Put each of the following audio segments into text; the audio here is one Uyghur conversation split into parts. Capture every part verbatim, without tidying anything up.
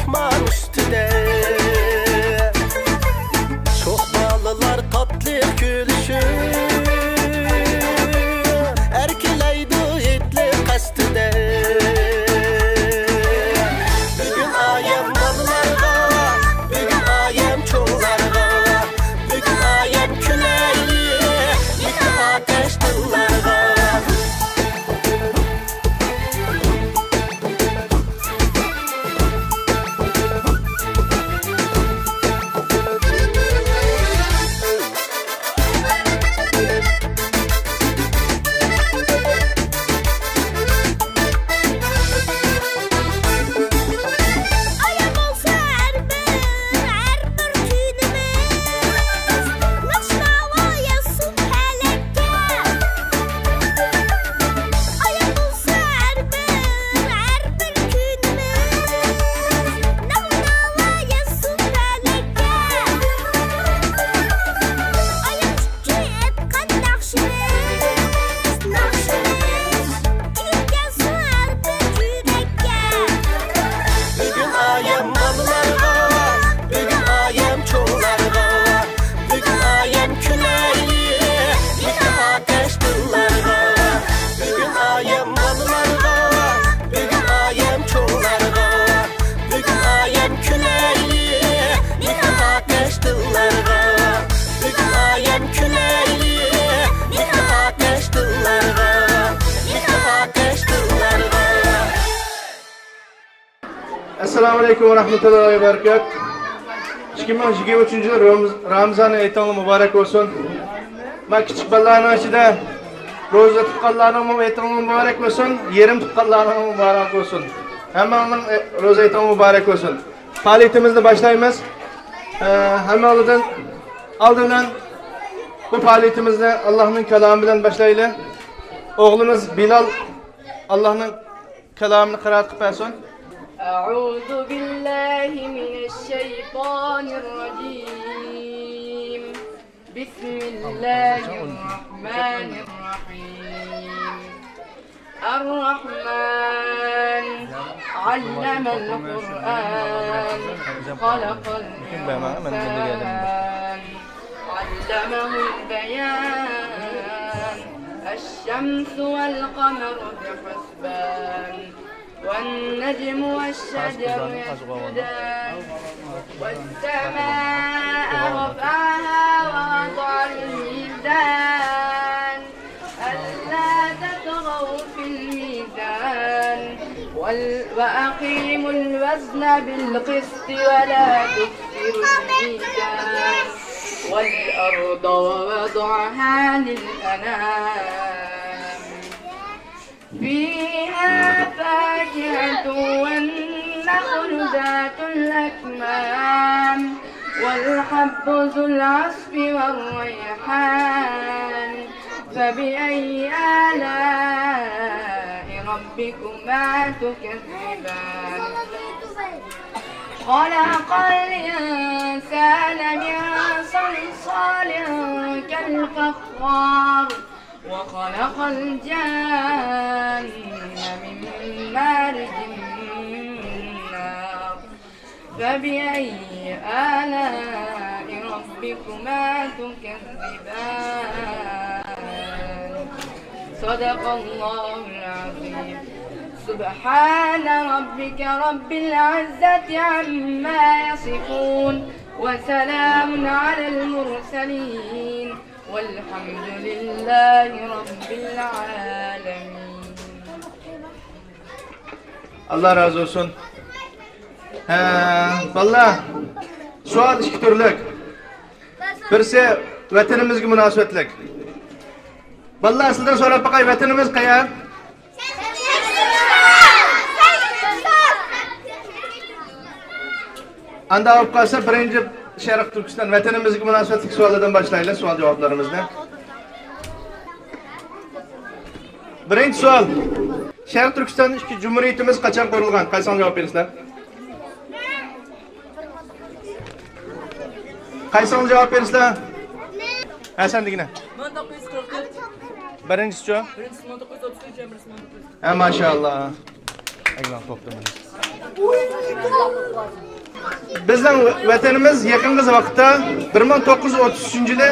ئاسمان ئۈستىدە شوخ بالىلار تاتلىق كۈلۈشۈپ، ئەركىلەيدۇ ھېيتلىق قەستىدە. بۈگۈن ئايەم بالىلارغا، بۈگۈن ئايەم چوڭلارغا، بۈگۈن ئايەم كۈلەيلى، يېقىپ ئاتەش دىللارغا. ئايەم بولسا ھەر بىر، ھەر بىر كۈنىمىز، ناخشا ناۋا يازسۇن پەلەككە. ئايەم بولسا ھەر بىر، ھەر بىر كۈنىمىز، ناخشا ناۋا يازسۇن پەلەككە. ئايەم ئۈچۈن ئېيتقان ناخشىمىز، ناخشىمىز، ئېيتىپ كەلسۇن ھەر بىر يۈرەككە. بۈگۈن ئايەم بالىلارغا، بۈگۈن ئايەم چوڭلارغا، بۈگۈن ئايەم كۈلەيلى، يېقىپ ئاتەش دىللارغا. بۈگۈن ئايەم بالىلارغا، بۈگۈن ئايەم چوڭلارغا، بۈگۈن ئايەم كۈلەيلى، يېقىپ ئاتەش دىللارغا. بۈگۈن ئايەم كۈلەيلى، يېقىپ ئاتەش دىللارغا، يېقىپ ئاتەش دىللارغا. ئەسسالامۇ ئەلەيكۇم ۋە رەھمەتۇللاھى ۋە بەرىكاتۇھ. ئىككى مىڭ يىگىرمە ئۈچىنچى يىل رامز-، رامىزان ھېيتىڭلار مۇبارەك بولسۇن. مانا كىچىك بالىلارنىڭ ئىچىدە روزا تۇتقانلارنىڭمۇ ھېيتىڭلار مۇبارەك بولسۇن، يېرىم تۇتقانلارنىڭمۇ مۇبارەك بولسۇن. ھەممىڭلارنىڭ، ئە، روزا ھېيتىڭلار مۇبارەك بولسۇن. پائالىيىتىمىزنى باشلايمىز. ئە، ھەممە ئالدىدىن، ئالدى بىلەن بۇ پائالىيىتىمىزنى ئاللاھنىڭ كالامى بىلەن باشلايلى. ئوغلىمىز بىلال ئاللاھنىڭ كالامىنى قىرائەت قىلىپ بەرسۇن. أعوذ بالله من الشيطان الرجيم. بسم الله الرحمن الرحيم. الرحمن علم القرآن خلق الإنسان علمه البيان. الشمس والقمر بحسبان. والنجم والشجر يسجدان. والسماء رفعها ووضع الميزان. ألا تطغوا في الميزان. وال-، وأقيموا الوزن بالقسط ولا تخسروا الميزان. والأرض وضعها للأنام. فيها فاكهة والنخل ذات الأكمام والحب ذو العصف والريحان فبأي آلاء ربكما تكذبان. خلق الإنسان من صلصال كالفخار وخلق الجان من مارج من نار. فبأي آلاء ربكما تكذبان. صدق الله العظيم. سبحان ربك رب العزة عما يصفون. وسلام على المرسلين. والحمد لله رب العالمين. ئاللا رازى بولسۇن. ھە، بالىلار، سوئال ئىككى تۈرلۈك. بىرسى ۋەتىنىمىزگە مۇناسىۋەتلىك. بالىلار، سىلەردىن سوراپ باقاي، ۋەتىنىمىز قەيەر؟ ئاندا بولۇپ قالسا، بىرىنچى شەرقىي تۈركىستان ۋەتىنىمىزگە مۇناسىۋەتلىك سوئاللاردىن باشلايلى، سوئال جاۋابلىرىمىزنى. بىرىنچى سوئال. شەرقىي تۈركىستان ئىككى جۇمھۇرىيىتىمىز قاچان قۇرۇلغان؟ قايسىڭلار جاۋاب بېرىسىلەر؟ قايسىڭلار جاۋاب بېرىسىلەر؟ ھەسەن دېگىنە. مىڭ توققۇز يۈز قىرىق تۆت. بىرىنچىسىچۇ؟ بىرىنچىسى مىڭ توققۇز يۈز ئوتتۇز ئۈچ، بىرىنچىسى مىڭ توققۇز يۈز. ھە، ماشائاللا. ئەگلان توختىمىدى. بىزنىڭ ۋەتىنىمىز يېقىنقى ۋاقىتتا بىر مىڭ توققۇز يۈز ئوتتۇز ئۈچىنچى يىلى،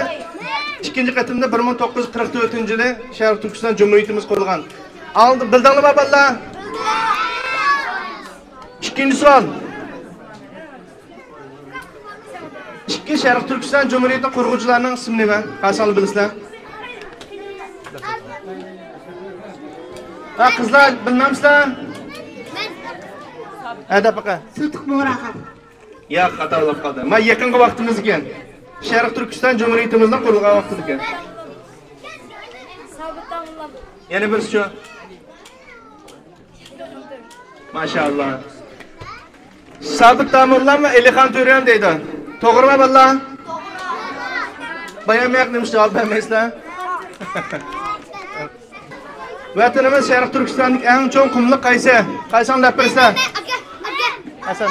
ئىككىنچى قېتىمدا بىر مىڭ توققۇز يۈز قىرىق تۆتىنچى يىلى شەرقىي تۈركىستان جۇمھۇرىيىتىمىز قۇرۇلغان. ئالدى بىلدىڭلارمۇ بالىلار؟ ئىككىنچى سوئال. ئىككى، شەرقىي تۈركىستان جۇمھۇرىيىتى قۇرغۇچىلارنىڭ ئىسمى نېمە؟ قايسىڭلار بىلىسىلەر؟ ھە، قىزلار، بىلمەمسىلەر؟ ھە، دەپ بېقە. سۇلتۇق بۇغراخان. ياق، خاتا بولۇپ قالدى. ما يېقىنقى ۋاقتىمىز ئىكەن. شەرقىي تۈركىستان جۇمھۇرىيىتىمىزنىڭ قۇرۇلغان ۋاقتىمىز ئىكەن. سابىت تامۇرلام. يەنە بىرسىچۇ؟ ماشائاللا. سابىت تامۇرلام ۋە ئېلىخان تۆرەم دەيدۇ. توغرىمۇ بالىلار؟ بايام ياق نېمىشقا جاۋاب بەرمەيسىلەر؟ ۋەتىنىمىز شەرقىي تۈركىستاندىكى ئەڭ چوڭ قۇملۇق قايسى؟ قايسىڭ دەپ بېرىسىلەر؟ ھەسەن.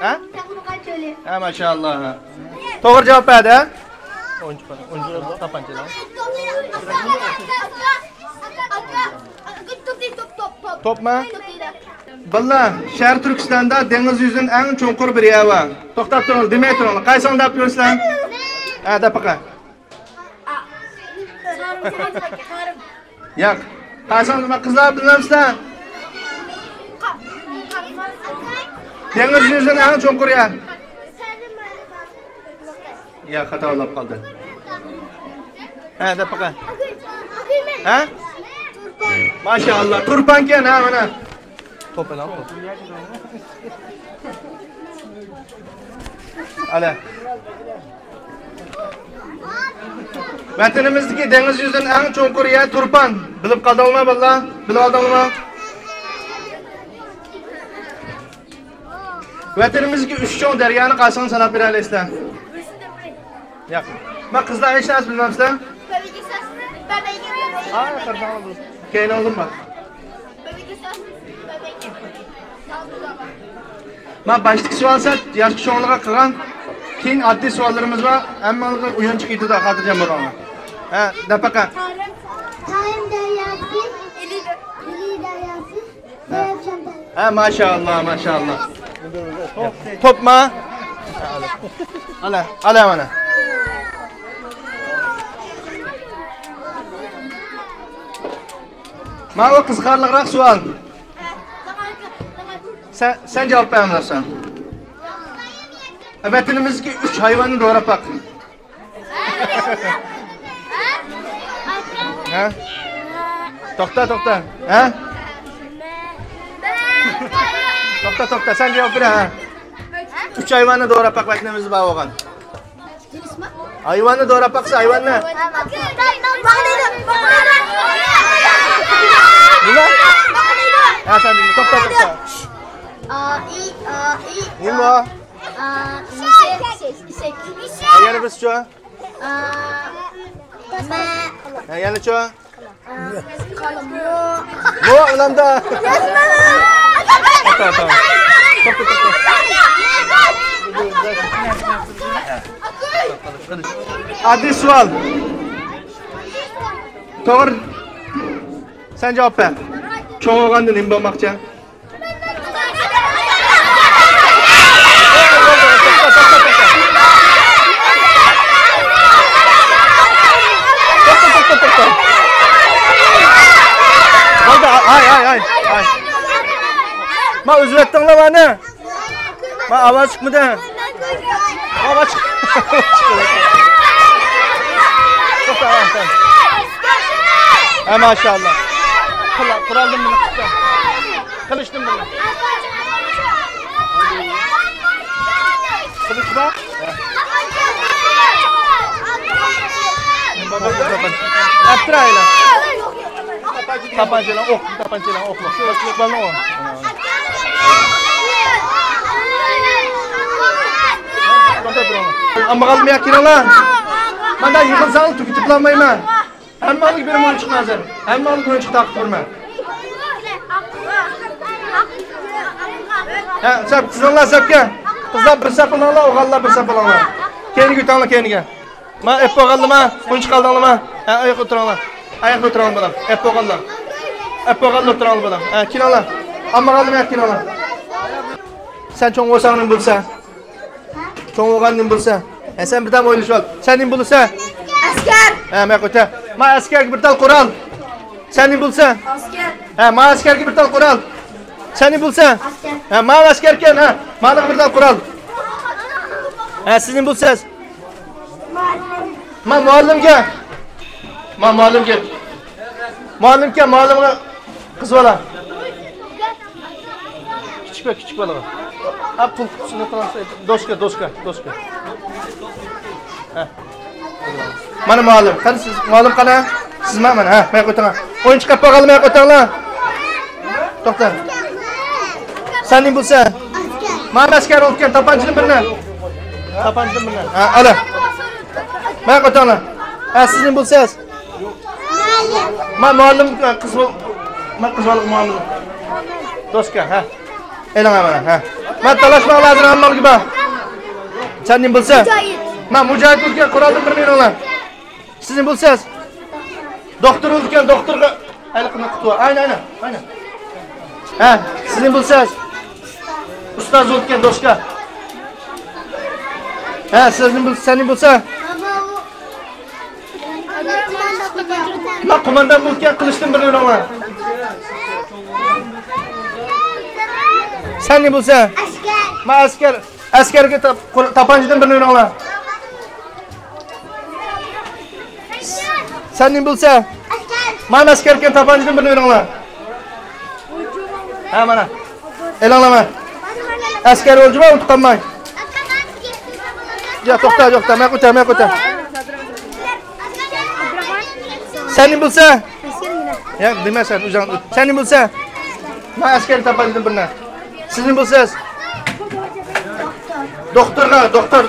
ھە؟ ھە، ماشائاللا. توغرا جاۋاب بەردى. توپما؟ بالىلار، شەرقىي تۈركىستاندا دېڭىز يۈزىدىن ئەڭ چوڭقۇر بىر يەر بار. توختاپ تۇرۇڭ، دېمەي تۇرۇڭ. قايسىڭ دەپ يۈرسىلەر؟ ھە، دەپ بېقە. ياق. قايسىڭ دېمە، قىزلار، بىلمەمسىلەر؟ دېڭىز يۈزىدىن ئەڭ چوڭقۇر يەر. ياق، خاتا بولۇپ قالدى. ھە، دەپ بېقە. ھە؟ ماشائاللا، تۇرپانكەن، ھە، مانا. توپ بىلەن توپ. ئەلە. ۋەتىنىمىزدىكى دېڭىز يۈزىدىن ئەڭ چوڭقۇر يەر تۇرپان. بىلىپ قالدىڭلارمۇ، بالىلار؟ بىلىپ ئالدىڭلارمۇ؟ ۋەتىنىمىزدىكى ئۈچ چوڭ دەريانى قايسىڭلار ساناپ بېرەلەيسىلەر؟ ياق. ما قىزلار ھېچ نەرسە بىلمەمسىلەر؟ ھا، قارىساڭلار بولىدۇ. كەينىڭدىن بار. ما باشتىكى سوئال سەت ياشقا چوڭلارغا قىلغان. كېيىن ئاددىي سوئاللىرىمىز بار. ھەممىڭلارغا ئويۇنچۇق يېتىدۇ، خاتىرجەم بولۇڭلار. ھە، نەپەقە. تارىم دەرياسى، ئىلى دەرياسى. ھە، ماشائاللا، ماشائاللا. توپما؟ ئالا، ئالا مانا. ماۋۇ قىزىقارلىقراق سوئال. سەن، سەن جاۋاب بەرمەسەن. ۋەتىنىمىزدىكى ئۈچ ھايۋاننى دوراپ باق. ھە؟ توختا، توختا. ھە؟ توختا، توختا. سەن جاۋاب بېرە، ھە؟ ئۈچ ھايۋاننى دوراپ باق، ۋەتىنىمىزدە بار بولغان. ھايۋاننى دوراپ باقسا، ھايۋاننى. نېمە؟ ھە، سەن توختا، توختا. ئا، ئى، ئا، ئى، نېمە؟ ئا، ئېشەك، ئېشەك. ھە، يەنە بىرسىچۇ؟ ئا، مە. ھە، يەنىچۇ؟ ئا، قالىمۇ. مو، ئۇلامدا. توختا، توختا. توختا، توختا. ئاددىي سوئال. توغرا. سەن جاۋاب بەر. چوڭ بولغاندا نېمە بولماقچى؟ توختا، توختا، توختا. بولدى، ئاي، ئاي، ئاي، ئاي. ما ئۈزۈۋەتتىڭلار مانى. ما ئاۋاز چىقمىدى. ئاۋاز چىق-، توختا، توختا. ھە، ماشائاللا. قورالدىن بىللە. قىلىچتىن بىللە. قىلىچ بار؟ ئەپتىرايلا. تاپانچىلار ئوق، تاپانچىلار ئوق. شۇ، شۇ بالىنىڭ ئوقى. ئاممىغا ئالمىياق كېلىڭلار. مانا يىغىلساڭلار تۈگىتىپ بولالمايمەن. ھەممىڭلارغا بىر ئويۇنچۇق ھازىر. ھەممىڭلارغا ئويۇنچۇق تارقىتىپ بېرىمەن. ھە، سەپ، تىزىلىڭلار سەپكە. قىزلار بىر سەپ بولۇڭلار، ئوغۇللار بىر سەپ بولۇڭلار. كەينىگە ئۆتۈڭلار، كەينىگە. ما، ئەپ بولغانلىما؟ ئويۇنچۇق ئالدىڭلارما؟ ھە، ئاياققا ئولتۇرۇڭلار. ئاياققا ئولتۇرۇڭلار، بالام. ئەپ بولغانلار. ئەپ قويغانلا ئولتۇراڭلار بالام. ھە، كېلىڭلار. ئاممىغانلىمۇ كېلىڭلار. سەن چوڭ بولساڭ نېمە بولىسەن؟ چوڭ بولغان نېمە بولىسەن؟ ھە، سەن بىردەم ئويلىشىۋال. سەن نېمە بولىسەن؟ ئەسكەر. ھە، مەن قويتا. ما ئەسكەرگە بىر تال قورال. سەن نېمە بولىسەن؟ ئەسكەر. ھە، ما ئەسكەرگە بىر تال قورال. سەن نېمە بولىسەن؟ ئەسكەر. ھە، ما ئەسكەركەن، ھە. ماڭا بىر تال قورال. ھە، سىز نېمە بولىسىز؟ ما مۇئەللىمكەن. ما مۇئەللىمكەن. مۇئەللىمكەن، مۇئەللىمگە قىز بالا. كىچىك بە، كىچىك بالىغا. ھە، پۇل قۇتىسىنى قىلارسىز. دوسكا، دوسكا، دوسكا. ھە. مانا مۇئەللىم. قېنى سىز، مۇئەللىم قانا؟ سىزما مانا، ھە، ماياق ئۆتۈڭ. ئويۇنچۇق ئەپ باقالىم، ماياق ئۆتۈڭلار. توختا. سەن نېمە بولىسەن؟ مانا ئەسكەر ئولتۇرغان، تاپانچىدىن بىرنى. تاپانچىدىن بىرنى. ھە، ئالا. ماياق ئۆتۈڭلار. ھە، سىز نېمە بولىسىز؟ ما مۇئەللىم، قىز بول. ما قىز بول مۇئەللىم. دوسكا، ھە. ئېلىڭ مانا، ھە. ما تالاشماڭلار ھازىر ھەممىڭلار بار. سەن نېمە بولىسەن؟ مۇجاھىد. ما مۇجاھىد بولسا قورالدىن بىرنى ئېلىڭلار. سىز نېمە بولىسىز؟ دوختۇر بولىدىكەن، دوختۇرغا. ئاينە، ئاينە، ئاينە. ھە، سىز نېمە بولىسىز؟ ئۇستاز بولىدىكەن، دوسكا. ھە، سىز نېمە بولىسىز؟ سەن نېمە بولىسەن؟ ما قوماندان بولىدىكەن، قىلىچتىن بىرنى ئېلىڭلار. سەن نېمە بولىسەن؟ ئەسكەر. ما ئەسكەر. ئەسكەرگە تاپ-، قول-، تاپانچىدىن بىرنى ئېلىڭلار. سەن نېمە بولىسەن؟ ئەسكەر. مانا ئەسكەركەن، تاپانچىدىن بىرنى ئېلىڭلار. ھە، مانا. ئېلىڭلار مانا. ئەسكەر بولجىما، ئۇنتۇپ قالماي. يا، توختا، توختا، مەن قويتا، مەن قويتا. سەن نېمە بولىسەن؟ يا، دېمە سەن، ئۆزۈڭ. سەن نېمە بولىسەن؟ مانا ئەسكەرنى تاپانچىدىن بىرنى. سىز نېمە بولىسىز؟ دوختۇرغا، دوختۇر.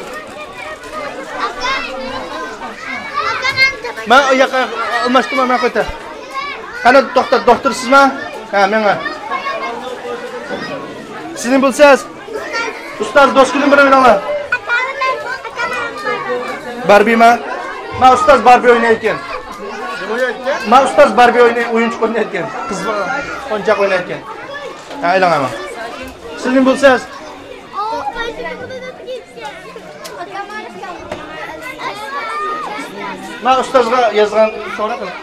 مەن ئۇ ياققا ئالماشتىم، مەن قويتا. قېنى، توختا، دوختۇر سىزما؟ ھە، مېڭە. سىز نېمە بولىسىز؟ ئۇستاز، دوسكىدىن بىرنى ئېلىڭلار. باربىما؟ ما ئۇستاز باربى ئوينايدىكەن. ما ئۇستاز باربى ئويناي-، ئويۇنچۇق ئوينايدىكەن. قىز بالا ئويۇنچاق ئوينايدىكەن. ھە، ئېلىڭ مانا. سىز نېمە بولىسىز؟ ما ئۇستازغا يازغان سوراق قىلىپ،